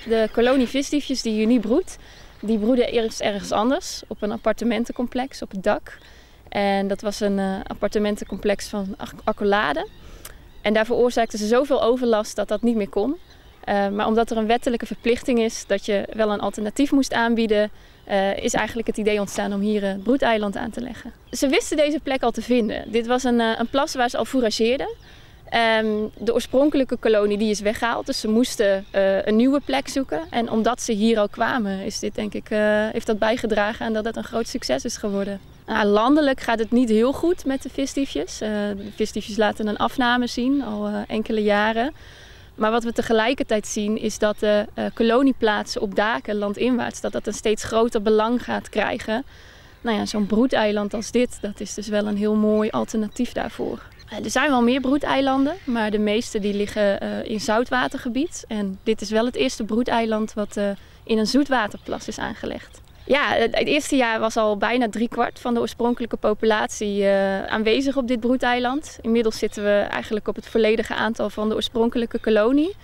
De kolonie visdiefjes die hier nu broedt, die broedde eerst ergens anders, op een appartementencomplex op het dak. En dat was een appartementencomplex van Accolade. En daar veroorzaakten ze zoveel overlast dat dat niet meer kon. Maar omdat er een wettelijke verplichting is dat je wel een alternatief moest aanbieden, is eigenlijk het idee ontstaan om hier het broedeiland aan te leggen. Ze wisten deze plek al te vinden. Dit was een plas waar ze al fourageerden. De oorspronkelijke kolonie die is weggehaald, dus ze moesten een nieuwe plek zoeken. En omdat ze hier al kwamen, is dit, denk ik, heeft dat bijgedragen aan dat het een groot succes is geworden. Landelijk gaat het niet heel goed met de visdiefjes. De visdiefjes laten een afname zien, al enkele jaren. Maar wat we tegelijkertijd zien is dat de kolonieplaatsen op daken landinwaarts, dat dat een steeds groter belang gaat krijgen. Zo'n broedeiland als dit, dat is dus wel een heel mooi alternatief daarvoor. Er zijn wel meer broedeilanden, maar de meeste die liggen in zoutwatergebied. En dit is wel het eerste broedeiland wat in een zoetwaterplas is aangelegd. Het eerste jaar was al bijna driekwart van de oorspronkelijke populatie aanwezig op dit broedeiland. Inmiddels zitten we eigenlijk op het volledige aantal van de oorspronkelijke kolonie.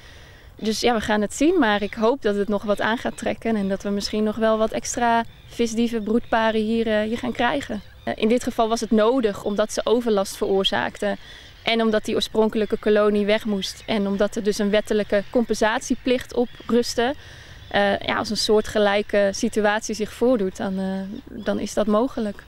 Dus we gaan het zien, maar ik hoop dat het nog wat aan gaat trekken en dat we misschien nog wel wat extra visdieven, broedparen hier gaan krijgen. In dit geval was het nodig omdat ze overlast veroorzaakten en omdat die oorspronkelijke kolonie weg moest. En omdat er dus een wettelijke compensatieplicht op rustte. Als een soortgelijke situatie zich voordoet, dan is dat mogelijk.